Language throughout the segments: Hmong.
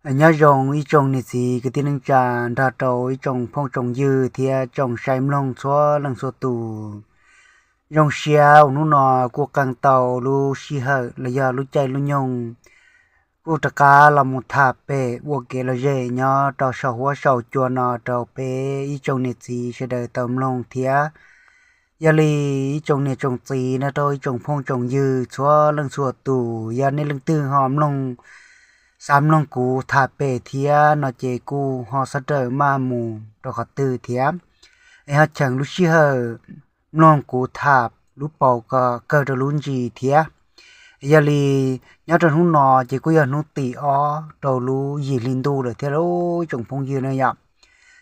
Nyob zoo ib tsoom niam txiv kwv tij neej tsa nrog rau ib tsoom phooj tsoom ywg thiab tsoom saib mloog txhua leej txhua tus. Zoo siab uas hnub no kuj qee tau lub sij hawm los yog lub caij lub nyoog kuj rov qab los mus tham pem ua kev lom zem nyob rau saum huab saum cua no rau peb ib tsoom niam txiv sawv daws tau mloog thiab. Yog li ib tsoom niam tsoom txiv nrog rau ib tsoom phooj tsoom ywg txhua leej txhua tus, yog nej leej twg ho mloog, xav mloog kuv tham pem thiab no ces kuj ho xav raws maj mus rau qhov twg thiab, es ho cheem lub sij hawm mloog kuv tham lub paus kom kawg rau lub ntsis thiab. Yog li nyob rau hnub no ces kuj yog hnub tim ob rau lub yim hli ntuj lawm thiab lauj tsoom phooj ywg na yom.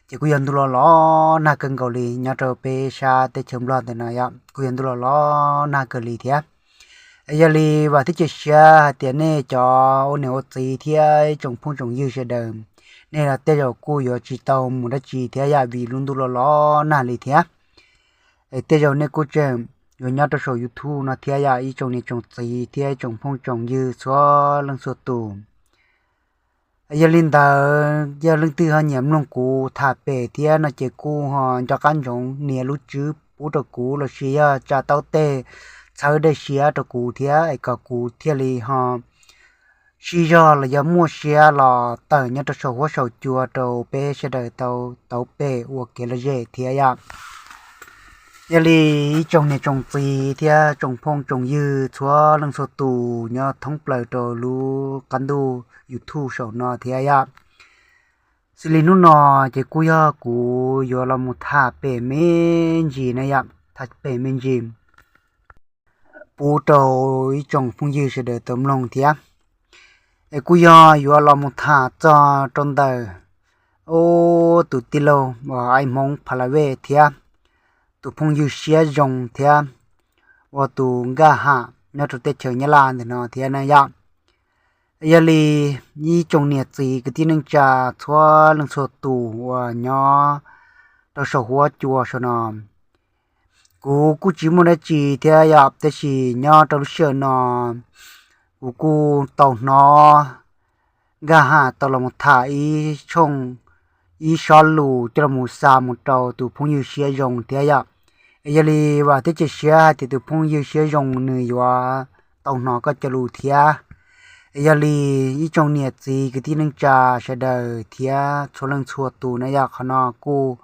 Ces kuj yog ntuj los los nag kawg nkaus li nyob rau peb sab teb chaws Nplog ntawm no yom, kuj yog ntuj los los nag kawg li thiab. Yog li vam thiab cia siab hais tias nej cov ua niam ua txiv thiab ib tsoom phooj tsoom ywg sawv daws, nej los tej zaum kuj yuav tsis tau mus dab tsi thiab yom, vim lub ntuj los los nag li thiab. Es tej zaum nej kuj tseem yuav nyob rau saum YouTube no thiab yom, ib tsoom niam tsoom txiv thiab ib tsoom phooj tsoom ywg txhua leej txhua tus. Yog li ntawd yog leej twg ho nyiam mloog kuv tham pem thiab no ces kuj ho nco qab ntsoov nias lub tswb pub rau kuv lossis yog tsa taub teg txhawb dej siab rau kuv thiab es kom kuv thiaj li ho sib zog los yog muaj siab los tawm nyob rau saum huab saum cua rau peb sawv daws tau tau pem ua kev lom zem thiab yom. Yog li ib tsoom niam tsoom txiv thiab tsoom phooj tsoom ywg txhua leej txhua tus nyob thoob plaws rau lub qab ntuj YouTube saum no thiab yom. Xws li hnub no ces kuj yog kuv yuav los mus tham pem me ntsis na yom, tham pem me ntsis pub rau ib tsoom phooj ywg sawv daws tau mloog thiab. Es kuj yog yuav los mus tham txog rau ntawm ub tus tij laug uas Aib Hmoob Pha La Vej thiab tus phooj ywg siab zoo thiab uas tus Nkaj Ham nyob rau teb chaws Nyab Laj ntawm no thiab na yom. Yog li ib tsoom niam txiv kwv tij neej tsa txhua leej txhua tus uas nyob rau saum huab cua saum no, kuv kuj tsis muaj dab tsi thiab yom, tab sis nyob rau lub sij hawm no kuv kuj tau hnov Nkaj Ham tau los mus tham ib tshooj, ib sob lus coj los mus xa mus rau tus phooj ywg siab zoo thiab yom. Es yog li vam thiab cia siab hais tias tus phooj ywg siab zoo nws yuav tau hnov koj cov lus thiab. Es yog li ib tsoom niam txiv kwv tij neej tsa sawv daws thiab txhua leej txhua tus na yom, qhov no kuj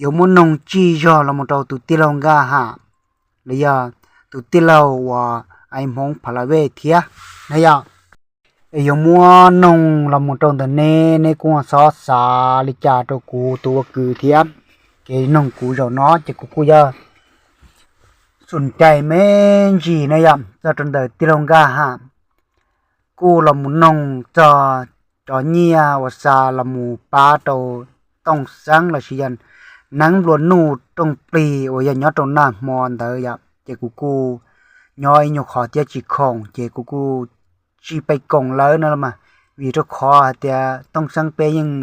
yuav muab noog tsij zog los mus rau tus tij laug Nkaj Ham los yog tus tij laug uas Aib Hmoob Pha La Vej thiab na yom. Es yuav muab noog los mus rau ntawm neb, neb kuj xob xav li cas rau kuv tus ua kwv thiab. Kev noog kuv zaum no ces kuv kuj yog xum cai me ntsis na yom, txog rau ntawm tij laug Nkaj Ham kuj los mus noog txog cov nyiaj uas xa los mus pab rau Tooj Xeeb lossis yog neeb nplua nuj rooj plig uas yog nyob rau nag hmo ntawd yom, ces kuv kuj nyob ib nyuag qhov thiab tsis khoom ces kuv kuj tsis pais koom lawv no los mas, vim rau qhov hais tias Tooj Xeeb peb yeej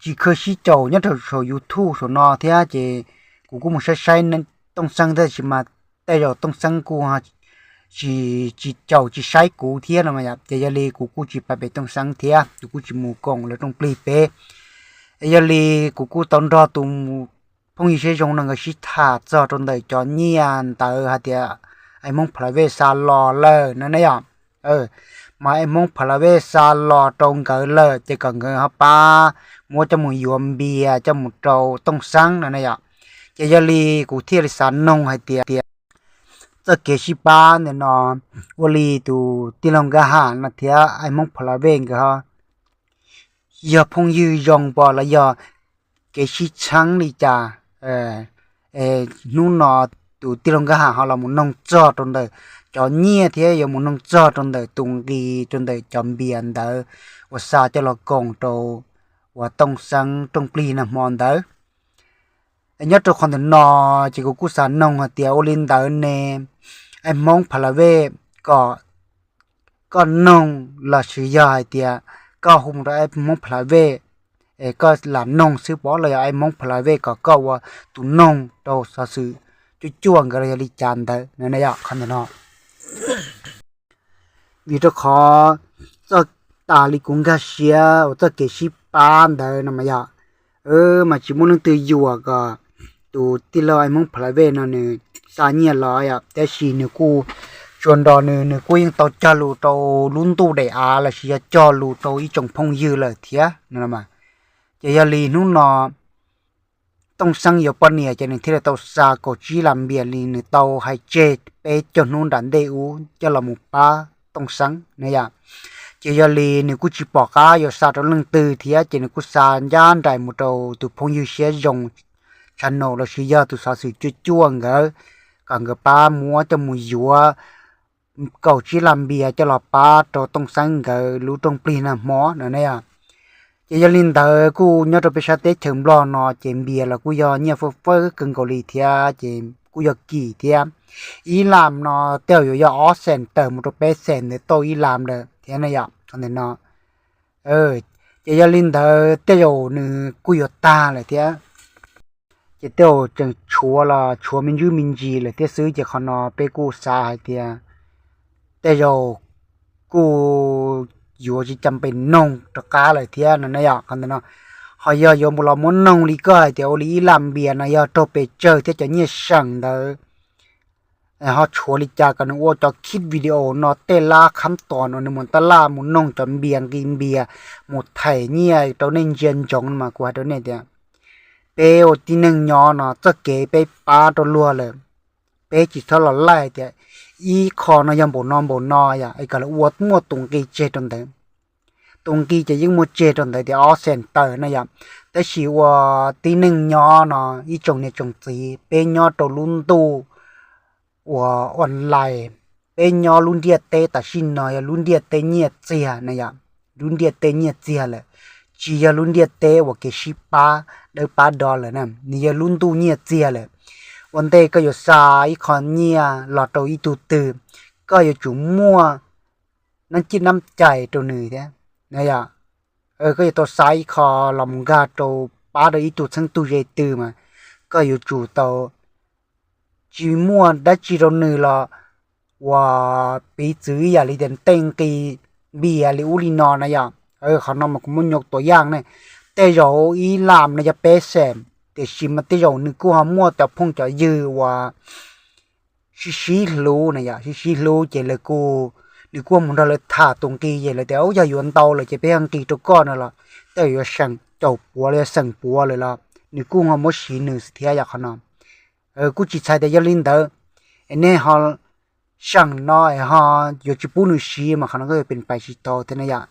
tsis kheev sib caum nyob rau saum YouTube saum no thiab ces kuv kuj mus saib saib Tooj Xeeb tab sis mas tej zaum Tooj Xeeb kuj tsis, tsis caum tsis saib kuv thiab no ces yog li kuv kuj tsis pais pem Tooj Xeeb thiab kuv kuj tsis mus koom lawv rooj plig peb. Es yog li kuv kuj tau nrog tus phooj ywg siab zoo no nkawd sib tham txog rau ntawm cov nyiaj ntawd hais tias Aib Hmoob Pha La Vej xa los lawm no ne yom. Mas Aib Hmoob Pha La Vej xa los rau nkawd lawm ces kom nkawd ho pab muab coj mus yuav npias coj mus rau Tooj Xeeb no ne yom. Ces yog li kuv thiaj li xav noog hais tias, tias txoj kev sib pab ntawm no ua li tus tij laug Nkaj Ham no thiab Aib Hmoob Pha La Vej nkawd ho yog phooj ywg zoo pom los yog kev sib txheeb li cas. Hnub no tus tij laug Nkaj Ham ho los mus noog txog rau ntawm cov nyiaj thiab yuav mus noog txog rau ntawm tus nqi rau ntawm cov npias ntawd uas xa coj los koom rau uas Tooj Xeeb rooj plig nag hmo ntawd. Nyob rau qhov ntawm no ces kuv kuj xav noog hais tias ua li ntawd ne, Aib Hmoob Pha La Vej kom koj noog lossis yog hais tias koj hu mus rau Aib Hmoob Pha La Vej es koj lam noog xwb pom los yog Aib Hmoob Pha La Vej kom koj ua tus noog rau xov xwm cuaj cuaj nkawd los yog li cas ntawd no ne yom, qhov ntawm no. Vim rau qhov txoj, tas li kuv nkag siab uas txoj kev sib pab ntawd no mas yog, mas tsis muaj leej twg yuam kom tus tij laug Ais Hmoob Pha La Vej no nws xa nyiaj los yom, tab sis nws kuj tsuas nrog nws, nws kuj yeej tau cog lus rau lub ntuj daim av lossis yog cog lus rau ib tsoom phooj ywg lawm thiab no. Ces yog li hnub no Tooj Xeeb yuav poj niam ces nws thiaj li tau xa kaum tsib las npias li nws tau hais tseg peb caug hnub nram ntej ub coj los mus pab Tooj Xeeb na yom. Ces yog li nws kuj tsis pom qab yuav xa rau leej twg thiab ces nws kuj xa ncaj nraim mus rau tus phooj ywg siab zoo channel lossis yog tus xov xwm cuaj cuaj nkawd, kom nkawd pab muab coj mus yuav kaum tsib las npias coj los pab rau Tooj Xeeb nkawd lub rooj plig nag hmo no na yom. Ces yog li ntawd kuj nyob rau peb sab teb chaws Nplog no ces npias los kuj yog nyiaj fawj fawj kawg nkaus li thiab ces kuj yog kim thiab. Ib las no tej zaum yuav yog ob xees tawm mus rau peb xees ntawd tau ib las lawm thiab na yom. Qhov ntawm no ces yog li ntawd tej zaum nws kuj yuav tag lawm thiab. Ces tej zaum tseem tshuav los tshuav me ntsis me ntsis lawm thiab xwb ces qhov no peb kuj xav hais tias tej zaum kuj yuav tsis cam pem noog rov qab lawm thiab no na yom. Qhov ntawm no ho yog yuav los muab noog li koj hais tias ua li ib las npias no yog raug pes tsawg thiab cov nyiaj seem ntawd ho tshuav li cas kom nws ua cov khib video no tej lab khab tos no nws mus tab laj mus noog cov npias nqi npias mus them nyiaj rau nej ntsia ntsoov mas kuv hais rau nej tias peb ua tib neeg nyob no txoj kev peb pab rau luag lawm, peb tsis txhob los laij tias ib qho no yog npaum no npaum no yom es kom lawv ua muaj tus nqi tseg rau ntawd. Tus nqi ces yeej muaj tseg rau ntawd tias ob xees tawm na yom. Tab sis ua tib neeg nyob no ib tsoom niam tsoom txiv peb nyob rau lub ntuj uas online, peb nyob lub ntiaj teb tam sim no yog lub ntiaj teb nyiaj txiag na yom. Lub ntiaj teb nyiaj txiag lawm, tsis yog lub ntiaj teb uas kev sib pab dawb pab do lawm na, nws yog lub ntuj nyiaj txiag lawm. Ua ntej koj yuav xa ib qho nyiaj los rau ib tug twg, koj yuav tsum muaj nab cij nab cais rau nws thiab. Koj yuav tau xa ib qho los mus nkag rau pab rau ib tug txheeb tug ze twg mas koj yuav tsum tau tsis muaj dab tsi rau nws los ua piv txwv ib yam li tias tej nqi npias li ub li no na yom. Qhov no mas kuv muab nyuaj tuam yaj ne, tej zaum ib las no yog peb xees, tiam sis mas tej zaum nws kuj ho muaj cov phooj cov ywg uas sib sib hlub na yom, sib sib hlub ces lawv kuj, nws kuj mus nrog lawv tham tus nqi ces lawv tias yog yuav ntau lawm ces peb yog nqi rau koj no los tej zaum yuav xeem caum puav los yog xeem puav lawm los nws kuj ho muab siv nws thiab yom. Qhov no kuj tsis txhais tias yog li ntawd es nej ho xeem no es ho yuav tsis pub nws siv mas qhov no koj yuav pes pais tsis tau thiab na yom.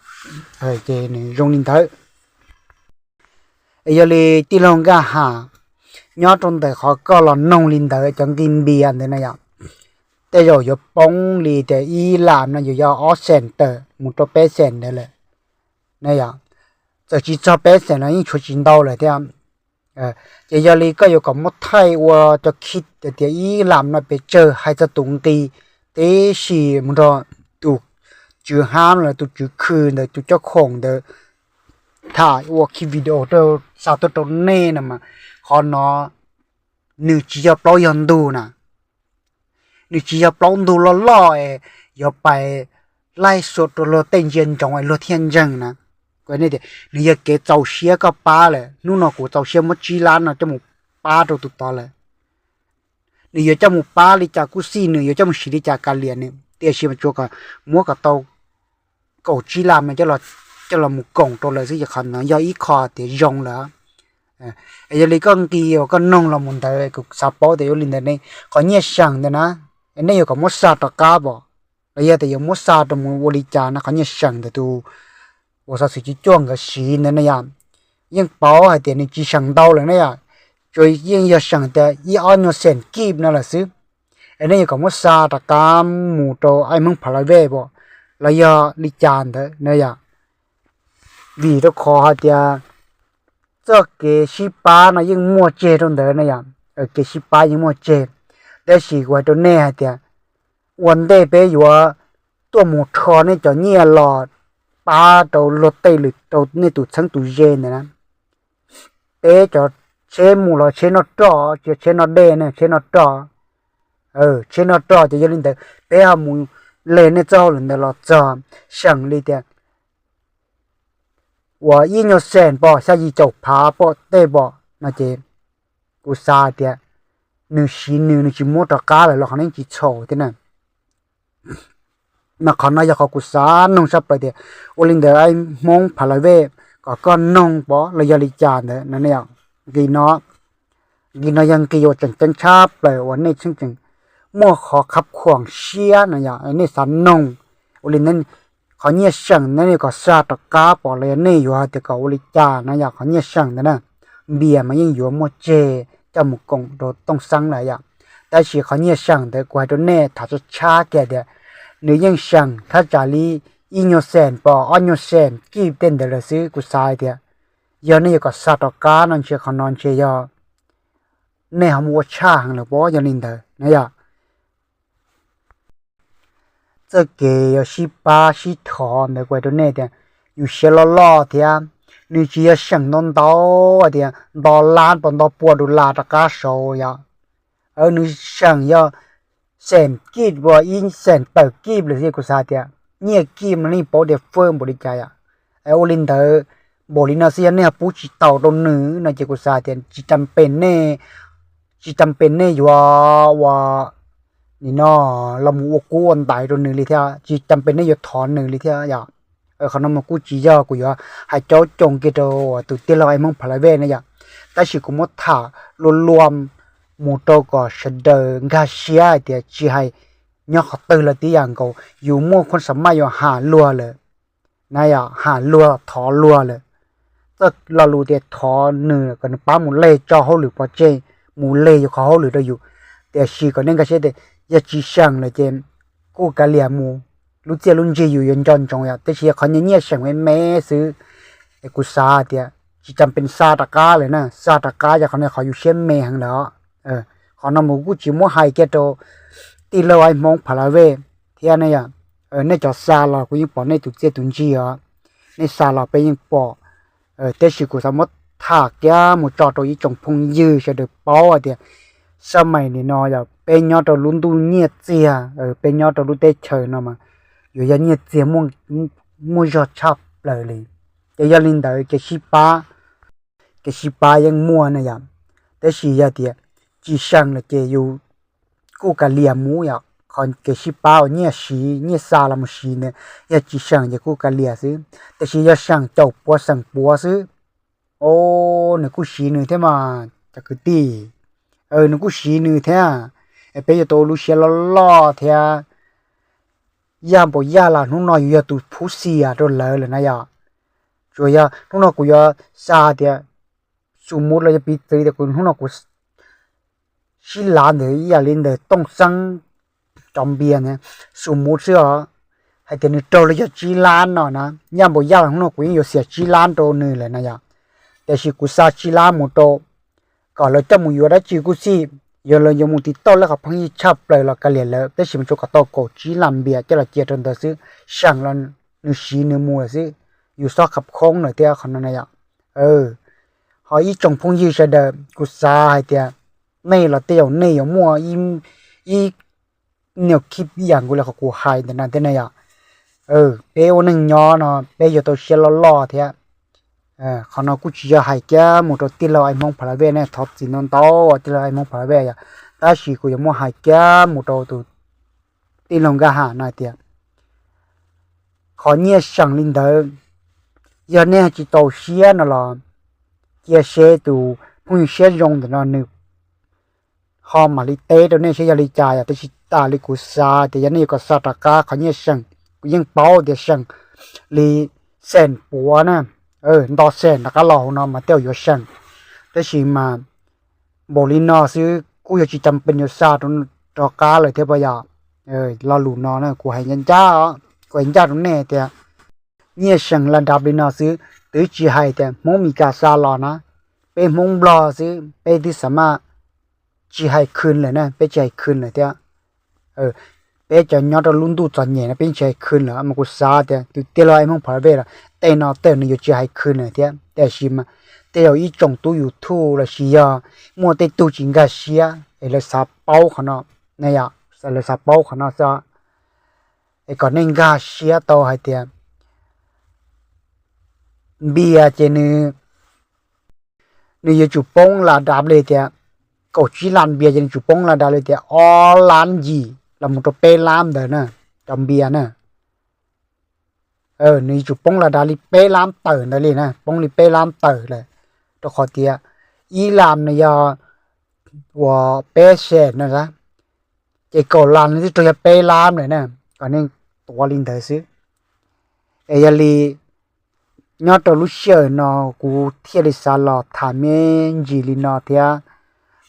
Ces nws zoo li ntawd. Es yog li tij laug Nkaj Ham, nyob rau ntawm qhov koj los noog li ntawd cov nqi npias ntawd na yom, tej zaum yuav poob li tias ib las no yuav yog ob xees tawm mus rau peb xees ntawd lawm na yom. Txawm tsis txog peb xees los yeej tshuav tsis ntau lawm thiab. Ces yog li koj yuav kom muab thaij ua cov khib tias ib las no pes tsawg hais txog tus nqi, tiam sis mus nrog tus tswv hab los tus tswv khw ntawd tus coj khoom ntawd tham ua khib video xa tuaj rau nej no mas qhov no nws tsis yog plaub yog ntug na. Nws tsis yog plaub ntug loj loj es yuav pais laij xuas rau luag tej ntsia ntsoov es luag thiaj ntseeg na. Nws yog kev txaus siab koj pab lawm, hnub no kuv txaus siab muab tsib lab no coj mus pab rau tus tod lawm. Nws yuav coj mus pab li cas kuj xij, nws yuav coj mus siv li cas kav liam nws, tiam sis mas tsuas kom muab kom tau kaum tsib las no coj los mus koom rau lawv xwb ces qhov no yog ib qho tias zoo lawm. Yog li koj nqi uas koj noog los mus ntawd kuv xav paub tias ua li ntawd ne, qhov nyiaj seem ntawd na, nej yuav kom muab xa rov qab pom los yog tias yuav muab xa rau mus ua li cas no, qhov nyiaj seem ntawd tus uas xov xwm cuaj cuaj nkawd siv ntawd na yom, yeej paub hais tias nws tsis seem ntau lawm na yom, tsuas yeej yog seem tias ib ob nyuag xees kib no lawm xwb. Es nej yuav kom muab xa rov qab mus rau Ais Hmoob Pha La Vej pom los yog li cas ntawd na yom. Vim rau qhov hais tias txoj kev sib pab no yeej muaj tseg rau ntawd na yom, kev sib pab yeej muaj tseg. Tab sis kuv hais rau nej hais tias ua ntej peb yuav tuaj mus rho nej cov nyiaj los pab rau luag tej lwm rau nej tus txheeb tus ze ntawd na, peb cov tsheb mus los tsheb noj roj, tsis yog tsheb noj dej ne, tsheb noj roj, tsheb noj roj ces yog li ntawd peb ho mus le nej txoj hauj lwm ntawd los txog seem li tias uas ib nyuag seem pom xya yim caum phav pom tej pom no ces kuv xav tias nws siv nws, nws tsis muab rov qab lawm los qhov no yeej tsis txhaum thiab na. Mas qhov no yog qhov kuv xav noog tshaj plaws tias ua li ntawd Hmoob Pha La Vej kom koj noog pov los yog li cas ntawd no. Nqi no, nqi no yog nqi uas tseem ceeb tshaj plaws uas nej tseem muaj qhov khab khuam siab no yog nej xav noog. Ua li ntawd qhov nyiaj seem ntawd nej kom xa rov qab pom los yog nej yuav hais tias kom ua li cas no yog qhov nyiaj seem ntawd na. Npias mas yeej yuav muaj tseg coj mus koom rau Tooj Xeeb lawm yom. Tab sis qhov nyiaj seem ntawd kuv hais rau nej tham tshab tshab kiag tias nws yeej seem thaj tsam li ib nyuag seem pom ob nyuag seem kib tej ntawd lawm xwb. Kuv xav hais tias yog nej yuav kom xa rov qab no ntshe qhov no ntshe yog nej ho mus ua tshaj heev lawm pob. Yog li ntawd na yom, txoj kev yuav sib pab sib thov ntawd kuv hais rau nej tias yus siab loj loj thiab, nws tsis yog seem ntau ntau tias nto lab pos nto pua dollar rov qab saud yom. Nws seem yog seem kib pua ib seem tawm kib lawm xwb. Kuv xav tias nyiaj kib mas nej paub tias fwj npaum li cas yom. Ua li ntawd, npaum li no xwb yog nej ho pub tsis tau rau nws no ces kuv xav tias tsis tas pes nej, tsis tas pes nej yuav ua nim no los mus ua kub ua ntaiv rau nws li thiab, tsis tas pes nej yuav thov nws li thiab yom. Qhov no mas kuj tsis yog kuv yuav hais caub coos kiag rau tus tij laug Hmoob Pha La Vej na yom, tab sis kuv muab tham luag luag mus rau kom sawv daws nkag siab hais tias tsis hais nyob qhov twg los tib yam nkaus, yus muaj khuam xam maj yuav ham luag lawm na yom, ham luag thov luag lawm. Txoj lo lus tias thov nws kom nws pab mus leg tso hauj lwm pov tseg, mus leg yus qhov hauj lwm rau yus, tiam sis kom nej nkag siab tias yog tsis seem lawm ces kuj kav liam mus, lub txiaj lub ntsig yus yuav nco ntsoov yom. Tab sis yog qhov nyiaj nyiaj seem me me xwb, es kuv xav tias tsis tas pes xa rov qab lawm na, xa rov qab yog qhov no qhov yus siab me heev lawm os. Qhov no mas kuj tsis muab hais kiag rau tij laug Hmoob Pha La Vej thiab ne yom. Nej cov xa los kuv yeej pom nej tus txiaj tus ntsig os, nej xa los peb yeej pom. Tab sis kuv xav muab tham kiag mus tso rau ib tsoom phooj ywg sawv daws paub hais tias xab mais nim no yog peb nyob rau lub ntuj nyiaj txiag, peb nyob rau lub teb chaws no mas yuav yog nyiaj txiag muaj zog tshaj plaws li. Ces yog li ntawd kev sib pab, kev sib pab yeej muaj na yom. Tab sis yog tias tsis seem lawm ces yus kuj kav liam mus yom. Qhov kev sib pab uas nyiaj siv nyiaj xa los mus siv ntawd, yog tsis seem ces kuj kav liam xwb, tab sis yog seem caum puav xeem puav xwb, o, nws kuj siv nws thiab mas cov kwv tij, nws kuj siv nws thiab. Peb yuav tau ua lub siab loj loj thiab, yaj npaum yaj los hnub no yus yog tus phub xias rau lawv lawm na yom. Tsuas yog hnub no kuv yuav xa tias, xus mus los yog piv txwv tias kuv hnub no kuv sib lav ntawm ib yam li ntawm Tooj Xeeb cov npias na, xus mus xwb os, hais tias nws raug li yog tsib lab no na, yaj npaum yaj los hnub no kuv yeej yuav xias tsib lab rau nws lawm na yom. Tiam sis kuv xa tsib lab mus rau kom lawv coj mus yuav dab tsi kuj xij, yog lawv yuav mus tiv tauj lawv qhov phooj ywg tshaj plaws los kav liam lawv, tab sis mas tsuas kom tau kaum tsib las npias coj los cia rau ntawd xwb, seem los nws siv nws mus lawm xwb. Yus xob khab khoob lawm thiab qhov no na yom. Ho ib tsoom phooj ywg sawv daws, kuv xav hais tias nej los tej zaum nej yuav muaj ib nyuag khib ib yam nkaus li qhov kuv hais ntawm no thiab ne yom. Peb ua neej nyob no peb yuav tau siab loj loj thiab. Qhov no kuj tsis yog hais kiag mus rau tij laug Hmoob Pha La Vej ne, thov txim ntau ntau tij laug Hmoob Pha La Vej yom, tab sis kuv yuav muab hais kiag mus rau tus tij laug Nkaj Ham no tias qhov nyiaj seem li ntawd, yog nej tsis txaus siab no los cia seb tus phooj ywg siab zoo ntawm no nws ho mam li teb rau nej seb yog li cas yom. Tab sis tas li kuv xav tias yog nej yuav kom xa rov qab qhov nyiaj seem, kuv yeej paub tias seem li xeem puav na, nto xeem rov qab los hauv no mas tej zaum yuav seem. Tab sis mas npaum li no xwb kuj yog tsis tas pes yuav xa rov qab lawm thiab puas yom. Lo lus no kuv hais ncaj ncaj, kuv hais ncaj rau nej tias nyiaj seem la dav li no xwb, twb tsis hais tias Hmoob Mes Kas xa los na, peb Hmoob Nplog xwb peb twb xa maj tsis hais khw lawm na, peb tsis hais khw lawm thiab. Peb cov nyob rau lub ntuj txom nyem no peb tsis hais khw lawm mas kuv xav tias tus tij laug Hmoob Pha La Vej los tej no tej nws yuav tsis hais khw lawm thiab. Tiam sis mas tej zaum ib tsoom tub YouTube los sis yog muaj tej tug tsis nkag siab es lawv xav paub qhov no, lawv xav paub qhov no xwb. Es kom nej nkag siab tau hais tias Npias ces nws, nws yuav tsum poob las dav li tias, kaum tsib las Npias ces nws tsum poob las dav li tias ob lab yim los mus rau peb lab ntawd na, cov Npias na. Nws yuav tsum poob las dav li peb lab tawm ntawd li na, poob li peb lab tawm lawm, rau qhov tias ib las no yog uas peb xees no, ces kaum las no twb raug yog peb lab lawm na, kom nej tuav li ntawd xwb. Es yog li nyob rau lub sij hawm no kuv thiaj li xav los tham me ntsis li no thiab,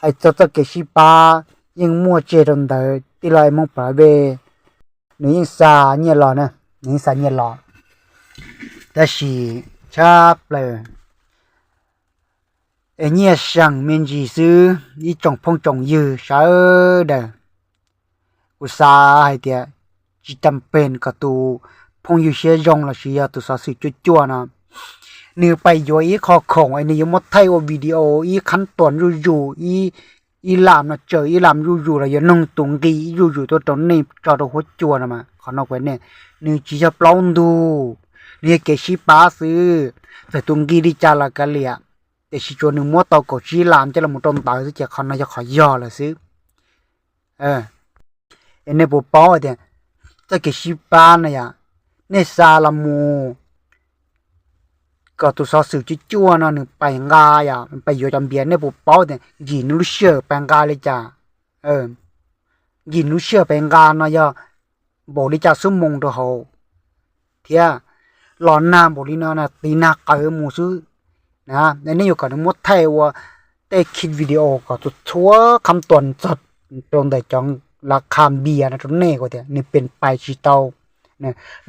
hais txog txoj kev sib pab yeej muaj tseg rau ntawd. Tij laug Ais Hmoob Phav Vej nws yeej xa nyiaj los na, nws yeej xa nyiaj los, tab sis tshab plaws es nyiaj seem me ntsis xwb. Ib tsoom phooj tsoom ywg sawv daws, kuv xav hais tias tsis cam pes kom tus phooj ywg siab zoo lossis yog tus xov xwm cuaj cuaj no nws pais yuav ib qho khoom es nws yuav muab thaij ua video ib qhab tuas zuj zus, ib lam no tsawm ib lam zuj zus los yuav noog tus nqi ib zuj zus tuaj rau nej tso rau huab cua no mas qhov no kuv ne, nws tsis yog plaub ntug, nws yog kev sib pab xwb. Txawm tus nqi li cas los kav liam, tiam sis tsuas nws muab tau kaum tsib lam coj los rau ntawd xwb ces qhov no yog qhov yog lawm xwb. Es nej puas paub tias txoj kev sib pab no yom, nej xa los mus kom tus xov xwm cuaj cuaj no nws pais nqa, yog pais yuav cov Npias, nej puas paub tias nkim nws lub sij hawm pais nqa li cas? Nkim nws lub sij hawm pais nqa no yog npaum li cas xuab moos rau hauv thiab los nag npaum li no na, tiv nag qawv mus xwb. Nej yuav kom nws muab thaij ua tej khij video kom txhua txhua qhab tuas txog rau ntawm cov lav qha Npias no rau nej tias nws pes pais tsis tau.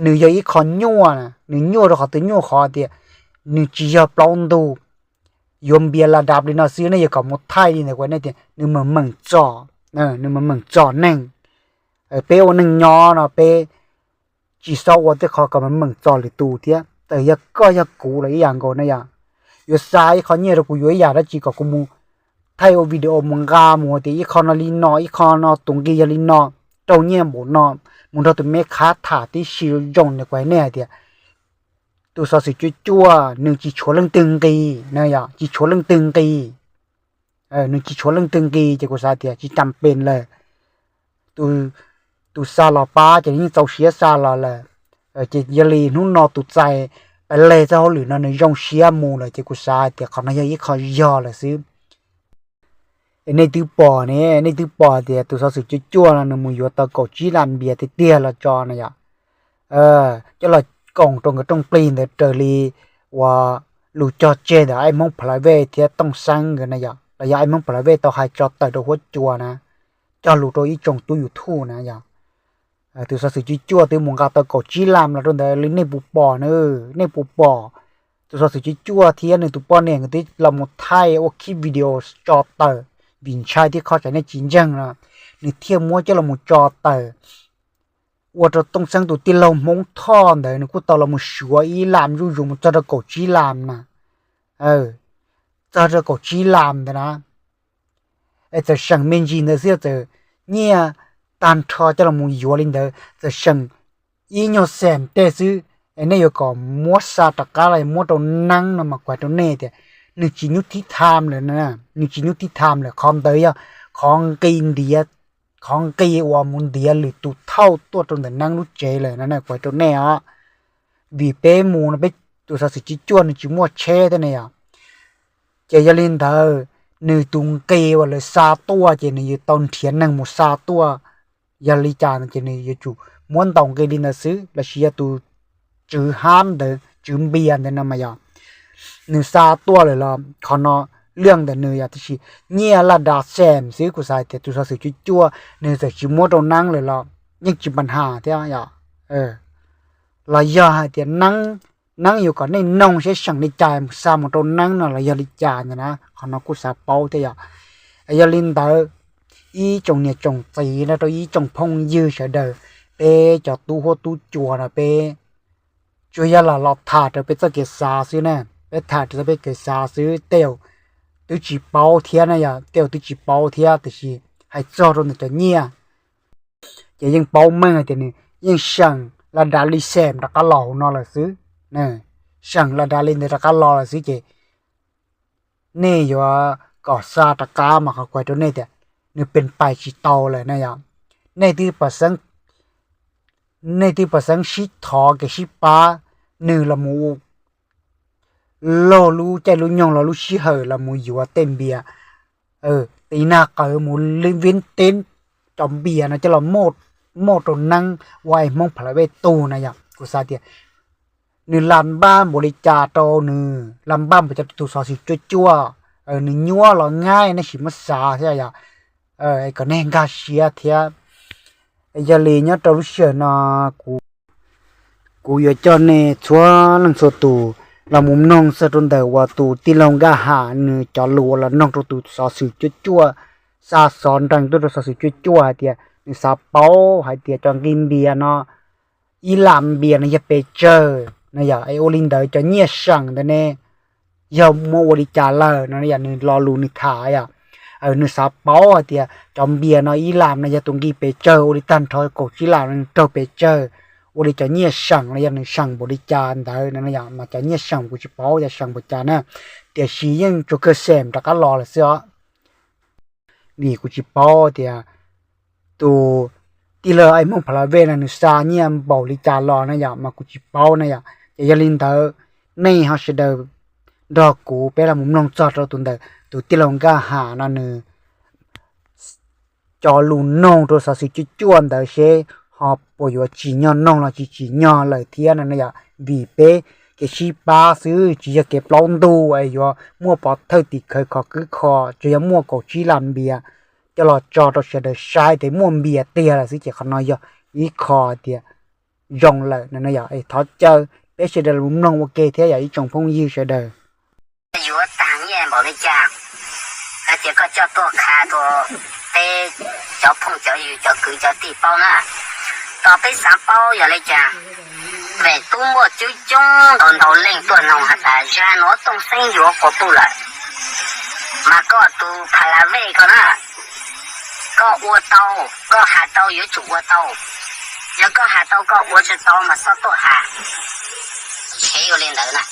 Nws yog ib qho nyuaj, nws nyuaj rau qhov twg? Nyuaj qhov tias nws tsis yog plaub ntug, yuav Npias las dav li no xwb, nej yuav kom mus thaij li ntawd kuv ne tias nws meem meem txom, nws meem meem txom neeg. Peb ua neej nyob no peb tsis txhob ua tej qho kom meem meem txom lwm tus thiab, txawm yog koj yog kuv los ib yam nkaus na yom. Yuav xa ib qho nyiaj rau kuv yuav ib yam dab tsi kom kuv mus thaij ua video mus nqa mus tias ib qho no li no, ib qho no tus nqi yog li no, raug nyiaj npaum no, mus nrog tus me khab tham tib si zoo zoo na, kuv hais nej hais tias tus xov xwm cuaj cuaj nws tsis tshuav leej twg nqi, yog tsis tshuav leej twg nqi, nws tsis tshuav leej twg nqi ces kuv xav tias tsis cam pes lawm. Tus xa los pab ces nws yeej txaus siab xa los lawm, ces yog li hnub no tus txais pab leg txoj hauj lwm no nws zoo siab mus lawm ces kuv xav tias qhov no yog ib qho yog lawm xwb. Es nej twb pom ne, nej twb pom tias tus xov xwm cuaj cuaj no nws mus yuav tau kaum tsib las Npias tiag tiag los tso na yom. Coj los koom rau nkawd rooj plig ntawd raws li uas lus cog tseg ntawm Ais Hmoob Phav Vej thiab Tooj Xeeb nkawd na yom, los yog Ais Hmoob Phav Vej tau hais tso tawm rau huab cua na, cog lus rau ib tsoom tub YouTube na yom. Tus xov xwm cuaj cuaj twb mus nqa tau kaum tsib las los rau ntawd li nej puas pom na, nej puas pom? Tus xov xwm cuaj cuaj thiab nws tus poj niam nkawd twb los mus thaij ua khib video tso tawm, vim ntshai thiab kho tsam nej tsis ntseeg no, nws thiaj muab coj los mus tso tawm ua rau Tooj Xeeb tus tij laug Hmoob Thoj ntawd nws kuj tau los mus suav ib las zuj zus mus txog rau kaum tsib las na. Txog rau kaum tsib las ntawd na, es txawm seem me ntsis ntawd xwb, txawm nyiaj tag nrho coj los mus yuav li ntawd txawm seem ib nyuag xees tej xwb, es nej yuav kom muab xa rov qab los muab rau Neeb no mas kuv hais rau nej tias nws tsis nyuj thib tham lawm, nws tsis nyuj thib tham lawm. Qhov ntawd yog qhov nqi ntiav, qhov nqi uas mus ntiav lwm tus thauj tuaj rau ntawm Neeb lub tsev lawm no na, kuv hais rau nej os. Vim peb mus no peb, tus xov xwm cuaj cuaj nws tsis muaj tsheb thiab ne yom. Ces yog li ntawd, nws tus nqi uas lawv xa tuaj ces nws yuav tau nrhiav neeg mus xa tuaj. Yog li cas no ces nws yuav tsum muab ntaus nqi li ntawd xwb, lossis yog tus tswv hab ntawd, tswv Npias ntawd no mas yog nws xa tuaj lawm los qhov no liaj ntawm nws yog, tiam sis nyiaj laj dav xees xwb. Kuv xav hais tias tus xov xwm cuaj cuaj nws txawm tsis muab rau Neeb lawm los yeej tsis npa nhas thiab yom. Los yog hais tias Neeb, Neeb yuav kom nej noog seb seem li cas xa mus rau Neeb no los yog li cas ntawd na, qhov no kuj xav paub thiab yom. Yog li ntawd, ib tsoom niam tsoom txiv no rau ib tsoom phooj ywg sawv daws, peb cov tub huab tub cua no peb tsuas yog los los tham rau peb txoj kev xav xwb na, peb tham rau peb kev xav xwb. Tej zaum twb tsis paub thiab na yom, tej zaum twb tsis paub thiab, tiam sis hais txog rau ntawm cov nyiaj ces yeej paub meej hais tias nws yeej seem la dav li seem rov qab los hauv no lawm xwb. Seem la dav li ntawd rov qab los lawm xwb ces nej yuav kom xa rov qab mas qhov kuv hais rau nej tias nws pes pais tsis tau lawm na yom. Nej twb pam xeeb sib thov kev sib pab, nws los mus laug lub caij lub nyoog los lub sij hawm los mus yuav tej npias, tiv nag qawv mus li vib teb cov npias no coj los muaj rau neeb ua es Hmoob Pha La Vej tug na yom. Kuv xav tias nws la npaj npaum li cas rau nws, la npaj npaum cas rau tus xov xwm cuaj cuaj, nws nyuaj los nyaib nej sim muab xav thiab yom, kom nej nkag siab thiab. Yog li nyob rau lub sij hawm no kuv yuav coj nej txhua leej txhua tus los mus mloog txog rau ntawm uas tus tij laug Nkaj Ham nws cov lus uas los noog rau tus xov xwm cuaj cuaj, xa xov nrees tuaj rau xov xwm cuaj cuaj hais tias nws xav paub hais tias cov nqi npias no, ib lam npias no yog pes tsawg no yom, es ua li ntawd cov nyiaj seem ntawd ne yog muab ua li cas lawm no yom, nws lo lus nws tham yom. Nws xav paub hais tias cov npias no ib lam no yog tus nqi pes tsawg, ua li tag nrho kaum tsib lam no nws raug pes tsawg, ua li cov nyiaj seem no yog nws seem npaum li cas ntawd no yom, mas cov nyiaj seem kuv tsis paub yog seem npaum cas na, tiam sis yeej tsuas kawg seem rov qab los lawm xwb os. Vim kuv tsis paub tias tus tij laug Hmoob Pha La Vej no nws xa nyiaj npaum li cas los na yom, mas kuv tsis paub na yom. Ces yog li ntawd nej ho sawv daws nrog kuv peb los mus mloog txog rau tus ntawm tus tij laug Nkaj Ham no nws cov lus noog rau xov xwm cuaj cuaj ntawd seb ho puas yuav tsim nyog noog los tsis tsim nyog lawm thiab no yom. Vim peb kev sib pab xwb tsis yog kev plaub ntug es yuav muaj pov thawj tim khawv khov kwb kho, tsuas yog muaj kaum tsib lam npias coj los tso rau sawv daws saib tias muaj npias tiag lawm xwb ces qhov no yog ib qho tias zoo lawm no yom. Es thov caw peb sawv daws los mloog ua ke thiab yom ib tsoom phooj ywg sawv daws. Yuav tag nyiaj npaum li cas, hais tias koj coj tuaj qha rau peb cov phooj cov ywg cov kwv cov tij paub na. Tos peb xav paub yog li cas, vim tub muaj coob coob ntau ntau leej tuaj noog has tas zag nuav Tooj Xeeb yuav quas puj lawm, mas koj tus Pha La Vej koj na, koj ua tau, koj has tau yuav tsum ua tau. Yog koj has tau koj ua tsis tau mas txhob tuaj has. Tshev ua li ntawd na.